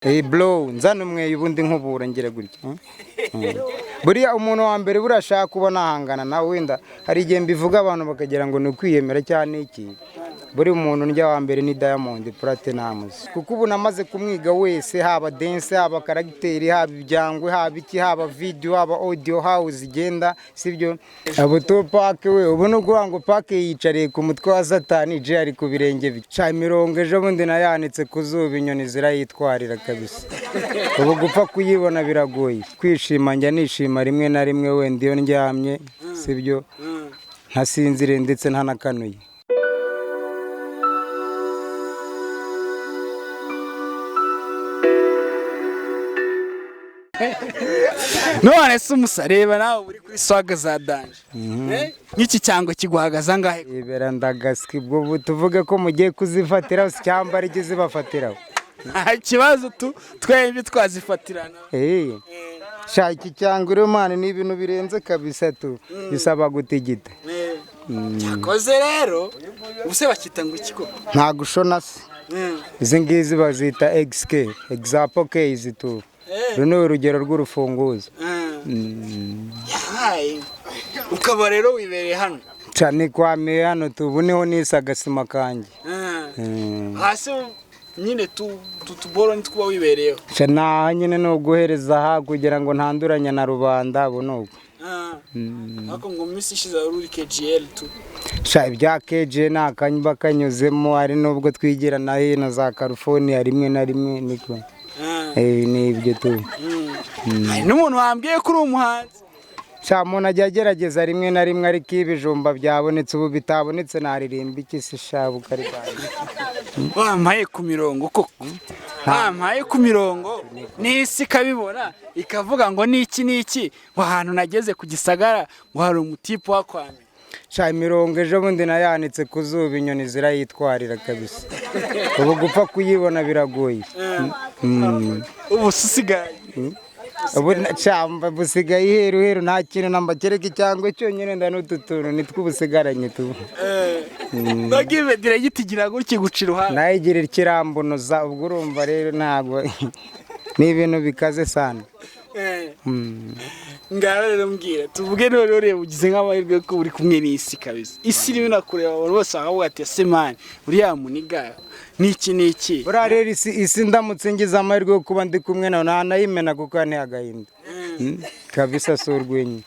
Hey bro, nzana umweyo ubundi nkubura ngira gutya. Buriya umuntu wa mbere buriya ashaka kuba nahangana nawe, wenda hari igihe mbivuga abantu bakagira ngo ni ukwiyemera cyane iki. Buri muntu ndya wa mbere ni Diamond Platnumz, kuko ubu namaze kumwiga wese, haba dance, haba caractère, haba ibyangwe, haba iki, haba video, haba audio, how zigenda, sibyo? Abo Tupac we ubu ni ukuvuga ngo Pac yiyicariye ku mutwe wa Satani, Jay ari ku birenge bye. Ca imirongo ejo bundi nayanitse ku zuba, inyoni zirayitwarira kabisa. Ubu gupfa kuyibona biragoye. Kwishima njya nishima rimwe na rimwe, wenda iyo ndyamye, sibyo, ntasinzire ndetse ntanakanuye. None se umusa, reba nawe uri kuri swaga za danger. Nk'iki cyangwa kiguhagaze angahe? Ibera ndagaswi ubwo tuvuge ko mugiye kuzifatiraho, si cyangwa ari zibafatiraho? Nta kibazo, tu twembi twazifatirana. Eh. Sha iki cyangwa uri mani ni ibintu birenze kabisa tu, bisaba gutigita. Cyakoze rero ubuse bakita ngo iki koko? Nta gushona se. Izi ngizi bazita XK, example case tu. Uru ni urugero rw'urufunguzo. Yabaye ukaba rero wibereye hano? Cyane kwamiye hano tu, ubu niho nise agasima kanjye. Hasi nyine tu tuboro nitwo wibereyeho? Sha naha nyine ni uguhereza aha kugira ngo ntanduranye na rubanda, ubu ni uko. Ariko ngo mu minsi ishize wari uri KGL tu? Sha ibya KG ni akanyba kanyuzemo, hari n'ubwo twigira na hino za California rimwe na rimwe niko. Ni ibyo tu. Hari n'umuntu wambwiye ko uri umuhanzi. Sha umuntu ajya agerageza rimwe na rimwe, ariko iyo ibijumba byabonetse, ubu bitabonetse naririmba iki se sha bukaribani? Wampaye ku mirongo koko, wampaye ku mirongo n'isi ikabibona ikavuga ngo niki niki, ngo ahantu nageze ku Gisagara ngo hari umutipe wakwame. Sha imirongo ejo bundi nayanitse ku zuba, inyoni zirayitwarira kabisa. Ubu gupfa kuyibona biragoye. Ubu usigaye Ubu cyamba busigaye iheru heru, nta kintu namba kereka icyangwe cyonyine, nda n'utu tuntu nitwo ubusigaranye tu. Bagive diragitigira gutya guca iruhande. Nayigira ikirambunoza, ubwo urumva rero ntabwo ni ibintu bikaze sana. Ngaho rero mbwira, tuvuge none ureba ugize nk'amahirwe ko uri kumwe n'isi kabisa, isi irimo irakureba, abantu bose bakavuga ati ese mani uriya muniga niki niki? Buriya rero isi ndamutse ngize amahirwe yo kuba ndi kumwe nawe ntanayimena kuko yanteye agahinda kabisa, si urwenya.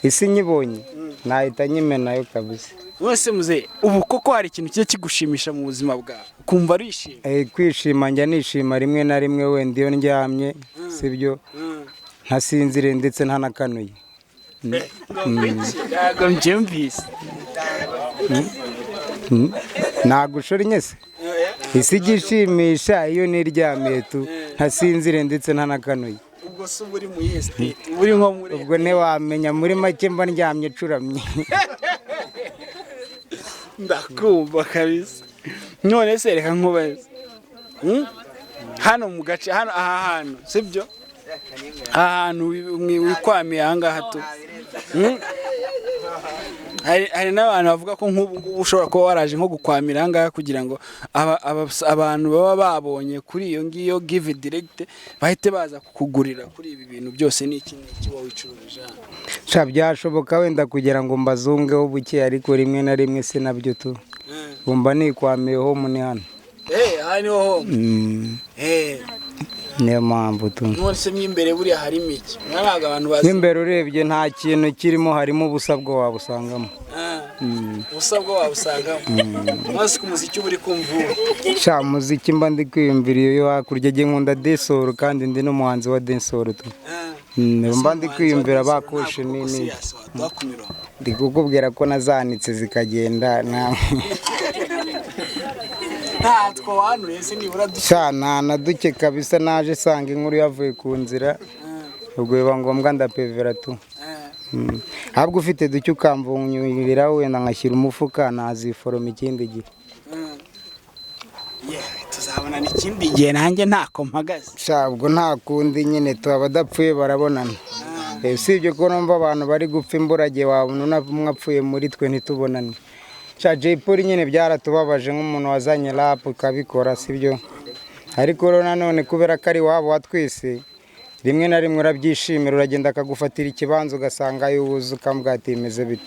Isi nyibonye nahita nyimenayo kabisa. Mwese muze ubu koko hari ikintu kijya kigushimisha mu buzima bwawe ukumva arishimye? Kwishima njya nishima rimwe na rimwe, wenda iyo ndyamye, sibyo, ntasinzire ndetse ntanakanuye. Ntabwo mbyumvise. Nagushora inyese isi igishimisha iyo niryamiye tu, ntasinzire ndetse ntanakanuye. Ubwo se uba uri mu iyihe state, uba uri nko muri? Ubwo ntiwamenya, muri make mba ndyamye curamye. Ndakumva kabisa. None se reka nkubaze, hano mu gace hano aha hantu, sibyo, aha hantu wikwamiye aha ngaha tu, hari n'abantu bavuga ko nk'ubu ngubu ushobora kuba waraje nko gukwamira aha ngaha kugira ngo abantu baba babonye kuri iyo ngiyo Give Direct bahite baza kukugurira kuri ibi bintu byose n'iki n'iki wowe wicururije hano. Sha byashoboka wenda kugira ngo mbazungeho buke, ariko rimwe na rimwe si nabyo tu, bumva nikwamiyeho muni hano. Aha niho home. Niyo mpamvu tu. None se mo imbere buriya harimo iki? Ntabwo abantu bazi. Mo imbere urebye nta kintu kirimo, harimo ubusa bwo wabusangamo. Ubusa bwo wabusangamo. Maze ku muziki uba uri kumva ubu? Sha muziki mba ndi kwiyumvira iyo hakurya, njye nkunda dancehall kandi ndi n'umuhanzi wa dancehall tu. Mba ndi kwiyumvira bakoshe nini. Ndi kukubwira ko nazanitse zikagenda. Ntatwo wanuye se nibura duke? Sha nta na duke kabisa, naje sanga inkuru yavuye ku nzira, ubwo biba ngombwa ndapevera tu. Ahubwo ufite duke ukamvunyurira wenda nkashyira umufuka naziforoma ikindi gihe. Tuzabonana ikindi gihe, nanjye ntako mpagaze. Sha ubwo nta kundi nyine tu, abadapfuye barabonana. Usibye ko numva abantu bari gupfa imburagihe, wabona umwe apfuye muri twe ntitubonane. Sha Jay Polly nyine byaratubabaje nk'umuntu wazanye rap ukabikora, sibyo? Ariko rero nanone kubera ko ari iwabo wa twese, rimwe na rimwe urabyishimira, uragenda akagufatira ikibanza, ugasanga yubuze, ukamubwira ati: "Bimeze bite?"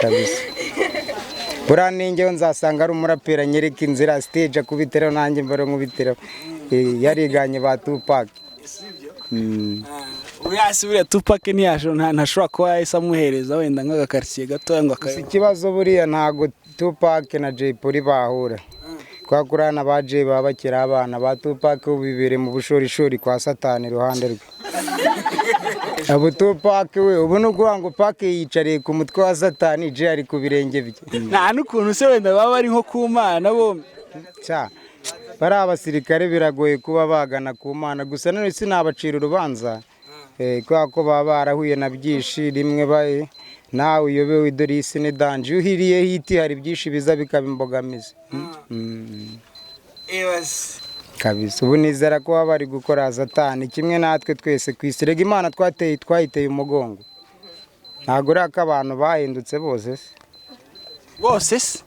Kabisa buriya ninjyewe nzasanga ari umuraperi anyereka inzira, stage akubitiraho, nanjye mbere nkubitiraho. Yariganye ba Tupac. Uriya si buriya Tupac ntashobora kuba yahise amuhereza wenda nk'agakaritsiye gatoya ngo Gusa akayo? Ikibazo buriya ntabwo Tupac na Jay Polly bahura, kubera ko uriya na ba Jay baba bakiri abana. Ba Tupac ubu bibereye mu bushorishori kwa Satani iruhande rwe. Ubu Tupac we, ubu ni ukuvuga ngo Pac yiyicariye ku mutwe wa Satani, Jay ari ku birenge bye. Nta n'ukuntu se wenda baba bari nko ku Mana bombi? Cya bari abasirikare, biragoye kuba bagana ku Mana. Gusa none sinabacira urubanza, kubera ko baba barahuye na byinshi. Rimwe baye nawe uyobewe, dore isi ni danger, iyo uhiriye hit hari byinshi biza bikaba imbogamizi. Kabisa ubu nizera ko baba bari gukora Satani kimwe natwe twese ku isi. Rega Imana twateye, twayiteye umugongo. Ntabwo uriya ko abantu bahindutse bose se? Bose se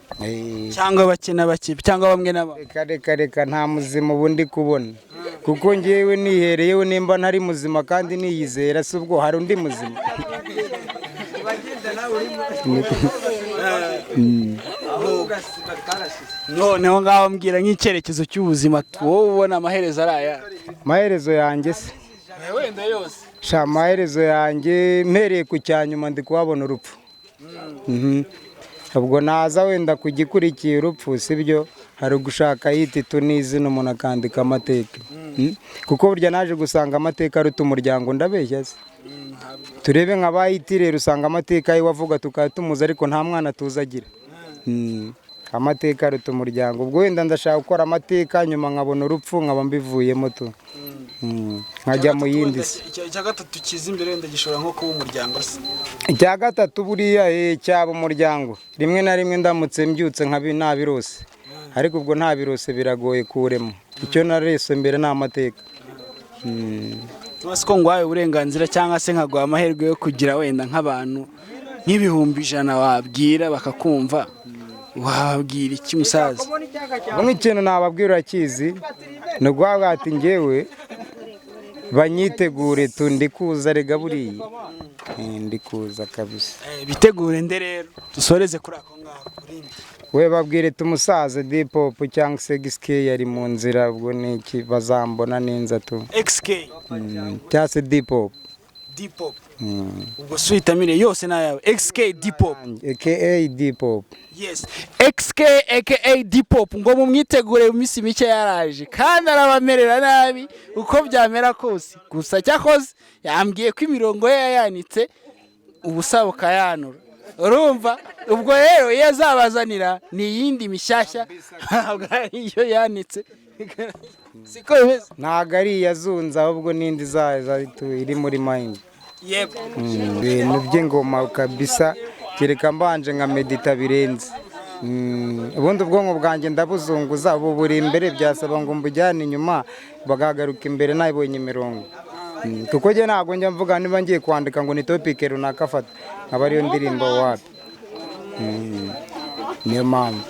cyangwa bake na bake cyangwa bamwe na bamwe? Reka reka reka, nta muzima ubu ndi kubona, kuko ngewe nihereyeho nimba ntari muzima kandi niyizera, si ubwo hari undi muzima? Noneho ngaho mbwira nk'icyerekezo cy'ubuzima wowe ubona amaherezo ari aya. Amaherezo yanjye se? Wenda yose. Sha, amaherezo yanjye mpereye ku cyanyuma ndi kuhabona urupfu. Ubwo naza wenda ku gikurikiye urupfu, sibyo? Hari ugushaka hit tu n'izina, umuntu akandika amateka. Kuko burya naje gusanga amateka aruta umuryango, ndabeshya se? Turebe nka ba Hitler, usanga amateka ye wavuga tukaba tumuzi, ariko nta mwana tuzi agira. Amateka aruta umuryango. Ubwo wenda ndashaka gukora amateka, nyuma nkabona urupfu, nkaba mbivuyemo tu, nkajya mu yindi si. Icya gatatu kiza imbere wenda gishobora nko kuba umuryango se? Icya gatatu buriya cyaba umuryango. Rimwe na rimwe ndamutse mbyutse nkabi ntabirose, ariko ubwo ntabirose biragoye kurema. Icyo narese mbere ni amateka. Tuba ko nguhaye uburenganzira cyangwa se nkaguha amahirwe yo kugira wenda nk'abantu nk'ibihumbi 100 wabwira bakakumva, wababwira iki, musaza? Ubu nk'ikintu nababwira urakizi, ni ukuvuga ati ngewe banyitegure tu, ndi kuza. Rega buriya ndi kuza kabisa. Bitegure nde rero? Dusoreze kuri ako ngako urindi. We babwire tumusaze Dpop cyangwa se XK yari mu nzira, ubwo ni iki bazambona ninza tu. XK? Cyangwa se Dpop. Dpop. Ubwo suhitamire yose ni ayawe, XK, Dpop. Aka Dpop. Yes, XK aka Dpop, ngo mumwitegure mu minsi mike yaraje kandi arabamerera nabi uko byamera kose. Gusa cyakoze yambwiye ko imirongo ye yayanitse ubusa bukayanura, urumva? Ubwo rero iyo azabazanira ni iyindi mishyashya, ntabwo ari iyo yanitse, siko bimeze? Ntabwo ari iyazunze, ahubwo n'indi zaza iri muri mind. Ibintu by'ingoma kabisa, kereka mbanje nka medita birenze. Ubundi ubwonko bwanjye ndabuzunguza, ubu buri imbere, byasaba ngo mbujyane inyuma bagagaruka imbere nabonye imirongo. Kuko njye ntabwo njya mvuga niba ngiye kwandika ngo ni topic runaka afata aba ariyo ndirimbo, wapi. Niyo mpamvu.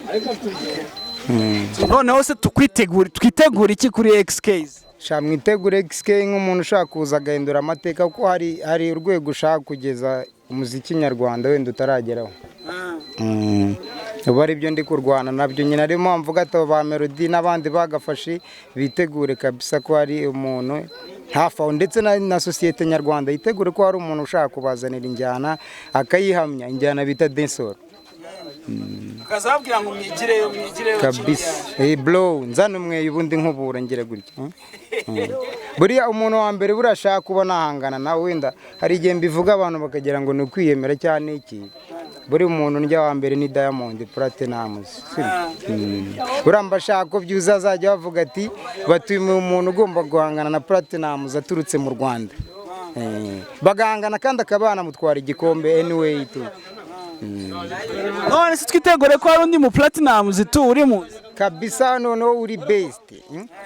Noneho se tukwitegure, twitegure iki kuri XKs? Sha, mwitegure XK nk'umuntu ushaka kuza agahindura amateka, kuko hari urwego ushaka kugeza umuziki nyarwanda wenda utarageraho. Ubu ari byo ndi kurwana nabyo nyine, ariyo mpamvu mvuga ati ba Melody n'abandi bagafashe bitegure kabisa ko hari umuntu hafi aho, ndetse na sosiyete nyarwanda yitegure ko hari umuntu ushaka kubazanira injyana akayihamya, injyana bita dancehall. Ukazababwira ngo mwigireyo, mwigireyo. Kabisa. Hey bro, nzana umweyo ubundi nkubura ngira gutya. Buriya umuntu wa mbere buriya ashaka kuba nahangana nawe, wenda hari igihe mbivuga abantu bakagira ngo ni ukwiyemera cyane iki, buri muntu ndya wa mbere ni Diamond Platnumz. Buriya mba ashaka ko byuza azajya bavuga ati batumiye umuntu ugomba guhangana na Platnumz aturutse mu Rwanda. Bagahangana kandi akaba yanamutwara igikombe anyway tu. None se twitegure ko hari undi mu Platnumz tu uri mu Kabisa, noneho uri best,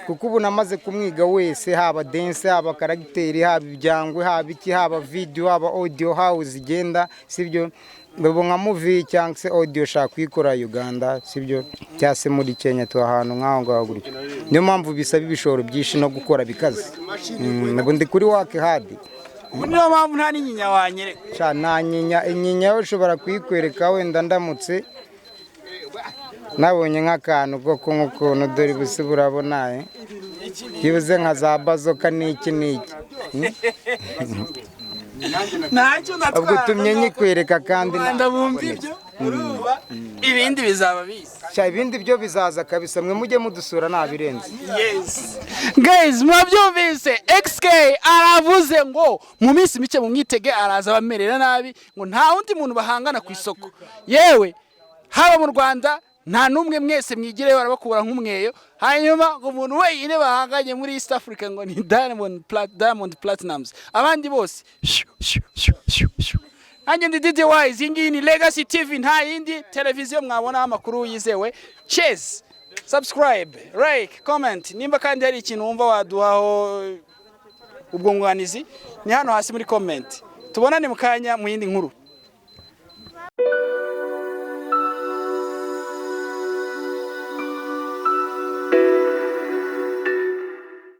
Kuko ubu namaze kumwiga wese, haba dance, haba caractère, haba ibyangwe, haba iki, haba video, haba audio, how zigenda, sibyo? Ubu nka movie cyangwa se audio ushaka kuyikora Uganda, sibyo, cyangwa se muri Kenya, tu ahantu nk'aho ngaho gutyo. Niyo mpamvu bisaba ibishoro byinshi no gukora bikaze. Ubu ndi kuri work hard. Ubu niyo mpamvu nta n'inyinya wanyereka. Sha, nta nyinya. Inyinya yo ushobora kuyikwereka wenda ndamutse nabonye nk'akantu ko kunywa ukuntu. Dore ubusi burabona, byibuze nka za bazoka n'iki n'iki. Ntacyo. Ubwo ndatwara. utumye nyikwereka kandi. Rwanda bumva ibyo, urumva ibindi bizaba biza. Sha, ibindi byo bizaza kabisa. Mwe mujye mudusura, ntabirenze. Yes guys, mwabyumvise, XK aravuze ngo mu minsi mike mumwitege, araza abamerera nabi, ngo nta wundi muntu bahangana ku isoko, yewe haba mu Rwanda nta n'umwe, mwese mwigireyo barabakura nk'umweyo. Hanyuma ngo umuntu wenyine bahanganye muri East Africa ngo ni Diamond Platnumz, abandi bose shyu, shyu, shyu, shyu, shyu. Nanjye ndi DJ Wise, iyi ngiyi ni Legacy TV, nta yindi televiziyo mwabonaho amakuru yizewe. Cheers, subscribe, like, comment. Nimba kandi hari ikintu wumva waduhaho ubwunganizi, ni hano hasi muri comment. Tubonane mu kanya mu yindi nkuru.